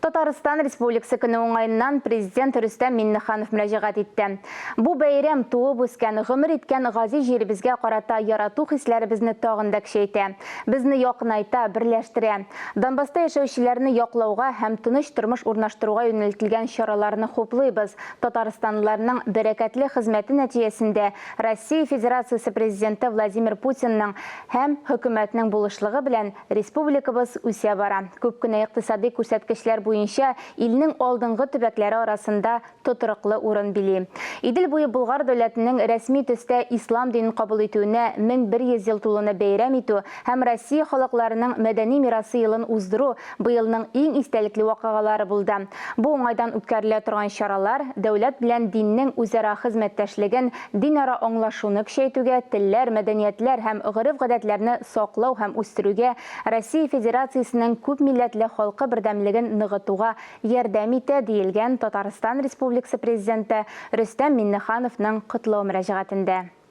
Татарстан Республикасы көне уңаеннан Президент Рөстәм Миңнеханов мөрәҗәгать итте. Бу бәйрәм туып үскән, гомер иткән газиз җиребезгә карата ярату хисләребезне тагын да көчәйтә, безне якынайта, берләштерә. Донбасста яшәүчеләрне яклауга һәм тыныч тормыш урнаштыруга юнәлтелгән чараларны хуплыйбыз. Татарстанлыларның бәрәкәтле хезмәте нәтиҗәсендә Россия Федерациясе Президенты Владимир Путинның һәм Хөкүмәтнең булышлыгы белән Республикабыз үсә бара. Күп кенә икътисадый күрсәткечләр буенча илнең алдынгы төбәкләре арасында тотрыклы урын били. Идел буе Болгар дәүләтенең рәсми төстә ислам динен кабул итүенә 1100 ел тулуны бәйрәм итү һәм Россия халыкларының мәдәни мирасы елын уздыру быелның иң истәлекле вакыйгалары булды. Бу уңайдан үткәрелә торган чаралар дәүләт белән диннең үзара хезмәттәшлеген, динара аңлашуны көчәйтүгә, телләр, мәдәниятләр һәм гореф-гадәтләрне саклау һәм үстерүгә, Россия Федерациясенең күпмилләтле халкы бердәмлеген ныгытуга ярдәм итә, диелгән Татарстан Республикасы Президенты Рөстәм Миңнехановның котлау мөрәҗәгатендә.